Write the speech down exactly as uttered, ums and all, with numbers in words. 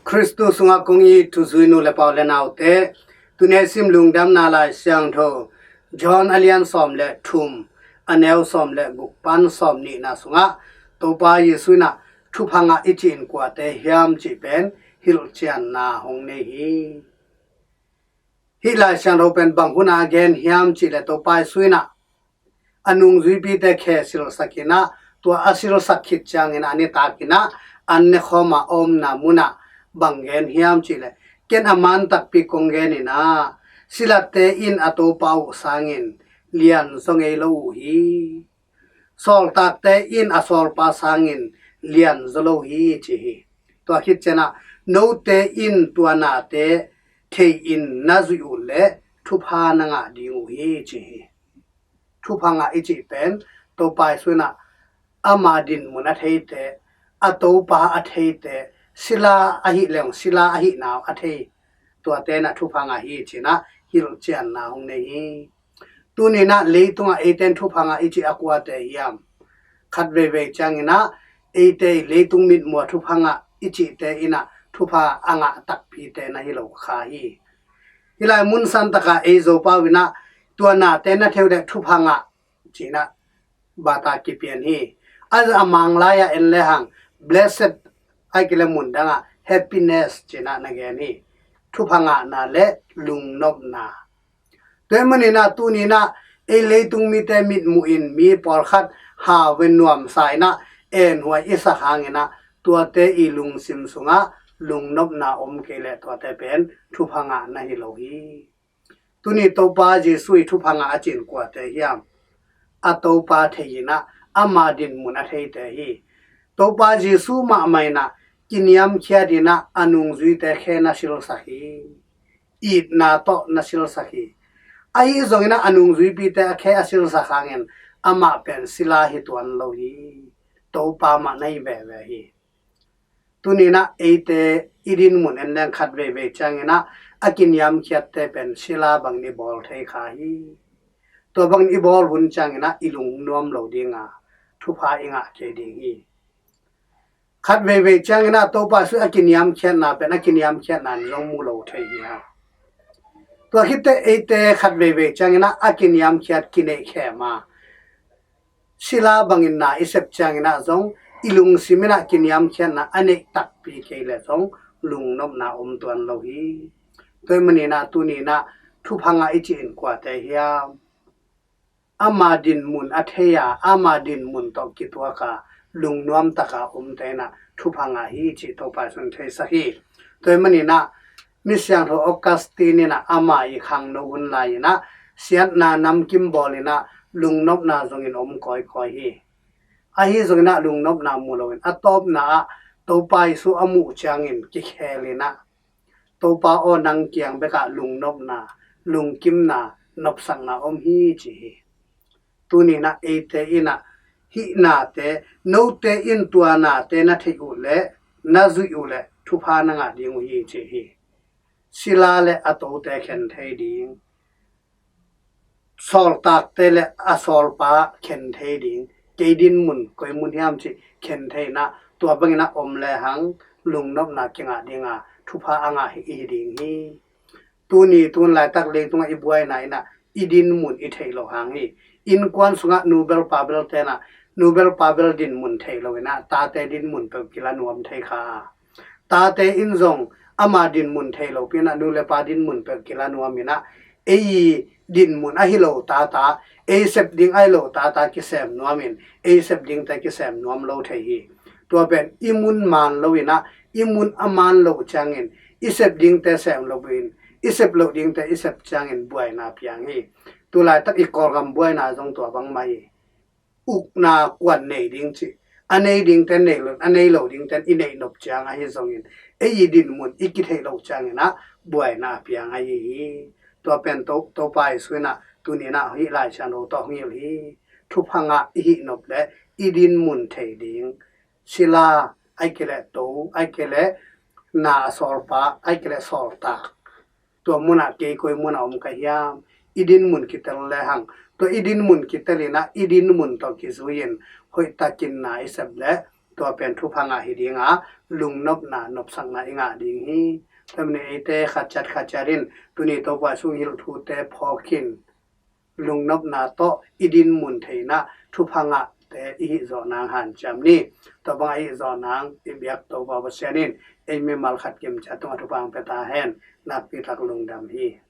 Khristu sungah kong it thuzui nu le pa u le naute, tuni i sim Lungdamna Lai Siangtho John a lian sawm le thum, a neu sawm le guk pan sawm nihna sungah Topa Jesu in ah thupha ngah i cih in kuate hiam cih pen hilhcianna hong nei hi. Hih Lai Siangtho pen bang hunah a gen hiam cih leh Topa Jesu in ah a nungzuipite khe silsak in ah, tua a silsak khit ciangin a nitak in ah an ne khawm a omna munah bang gen hiam cih leh, ken a man takpi kong gen in ah, silate in a topa uh sangin lian zaw ngei lo uh hi. Sawltakte in a sawlpa sangin lian zaw lo hi ci hi. Tua khit ciangin ah note in tua nate thei in na zuih uh leh thupha na ngah ding uh hi ci hi. Thupha ngah i cih pen Topa Jesu in ah ama dinmun a theite, a Topa a theite, sila ahih leng sila ahihna a thei, tuate in ah thupha ngah hi ci in ah hilhcianna hong nei hi. Tuni in ah leitungah eite in thupha ngah i cih a kuate hiam? Khat veivei ciangin ah eite i leitung mitmuh ah thupha ngah i cihte in ah thupha a ngah takpite na hi lo kha hi. Hih lai mun santak ah ei Zopa uh in ah tua nate na thei uh leh thupha ngah ci in ah bata kipian hi. A zah a Manglai ah en lehang blessed, ahih kei leh mun dang ah happiness ci in ah na gen hi. Thupha ngahna le lungnopna. Tua ahih manin ah tuni in ah ei leitung mite mitmuh in mi pawlkhat hau in nuamsa in ah enhuai i sak hangin ah tuate i lungsim sungah lungnopna om kei leh tuate pen thupha ngah na hi lo hi. Tuni Topa Jesu i thupha ngah a cih in kuate hiam? A Topa thei in ah ama dinmun a theite hi. Topa Jesu mahmah in ah kiniamkhiat in ah a nungzuite khe na silsak hi. Itna tawh na silsak hi. Ahi zongin ah a nungzuipite a khe a silsak hangin amah pen sila hi tuan lo hi. Topa mah na hi veve hi. Tuni in ah eite i dinmun en leng khat veivei ciangin ah a kiniamkhiatte pen sila bangin i bawl thei kha hi. Tua bangin i bawl hun ciangin ah i lungnuam lo ding a, thupha i ngah kei ding hi. Khat veivei ciangin ah Topa Jesu a kiniamkhiatna pen a kiniamkhiatna in zong mu lo thei hi a. Tua khit teh eite khat veivei ciangin ah a kiniamkhiat kineih khem a, sila bangin na i sep ciangin ah zong i lungsim in ah kiniamkhiatna a neih takpi kei leh zong lungnopna om tuan lo hi. Tua ahih manin ah tuni in ah thupha ngah i cih in kuate hiam? Ama dinmun a thei a, ama dinmun tawh kituak a, lungnuam tak a omte in ah thupha ngah hi cih Topa Jesu in theisak hi. Tua ahih manin ah mi siangtho Augustine in ah ama i khangno hun lai in ah siatna namkim bawl in ah lungnopna zongin om kawikawi hi. Ahi zongin ah lungnopna mu loin a tawpna ah Topa Jesu a muh ciangin kikhel in ah, Topa aw, nang kiang bekah lungnopna, lungkimna, nopsakna om hi ci hi. Tuni in ah eite in ah hih nate, note in tua nate na theih uh leh na zuih uh leh thupha na ngah ding uh hi ci hi. Sila le a tote khen thei ding, sawltakte le a sawlpa khen thei ding, kei dinmun koi mun hiam cih khen thei in ah, tua bangin ah om lehang lungnopna kingah ding a, thupha a ngah hi i hi ding hi. Tuni tun laitak leitungah i buaina in ah i dinmun i theih loh hang hi. Innkuan sungah nu bel pa belte in ah nu bel pa bel dinmun theih lo in ah tate dinmun peuh kila nuam thei kha a, tate in zong ama dinmun thei lopi in ah nu le pa dinmun peuh kila nuam in ah ei dinmun ahi lo tata, ei sep ding ahi lo tata kisem nuam in, ei sep dingte kisem nuam lo thei hi. Tua pen i mun man lo in ah i mun a man loh ciangin i sep dingte sem lo in, i sep loh dingte i sep ciangin buaina piang hi. Tulaitak i Kawlgam buaina zong tua bangmah hi. Ukna kuan nei ding cih, a nei dingte nei lo, a nei lo dingte i neih nop ciang ahi zongin ei i dinmun i kitheih loh ciangin ah buaina a piang ahi hi. Tua pen to, Topa Jesu in ah tuni in ah hih Lai Siangtho tawh hong hilh hi. Thupha ngah i hih nop leh i dinmun thei ding, sila, ahih kei leh to, ahih kei leh na a sawlpa, ahih kei leh sawltak, tua munah kei koi munah om ka hiam? I dinmun kitel lehang, tua i dinmun kitel in ah i dinmun tawh kizui in hoihtakin na i sep leh Tua pen thupha ngah hi dinga, lungnopna, nopsakna i ngah ding hi. Tua manin eite khatciat khatciat in tuni Topa sung hilh thute phawkin lungnopna tawh i dinmun theihna thupha ngahte i hih zawh nang hanciam ni. Tua banga i hih zawh nang i biak Topa Pasian in ei mimal khat kimciat tungah thupha hong pia ta hen. Nakpi tak lungdam hi.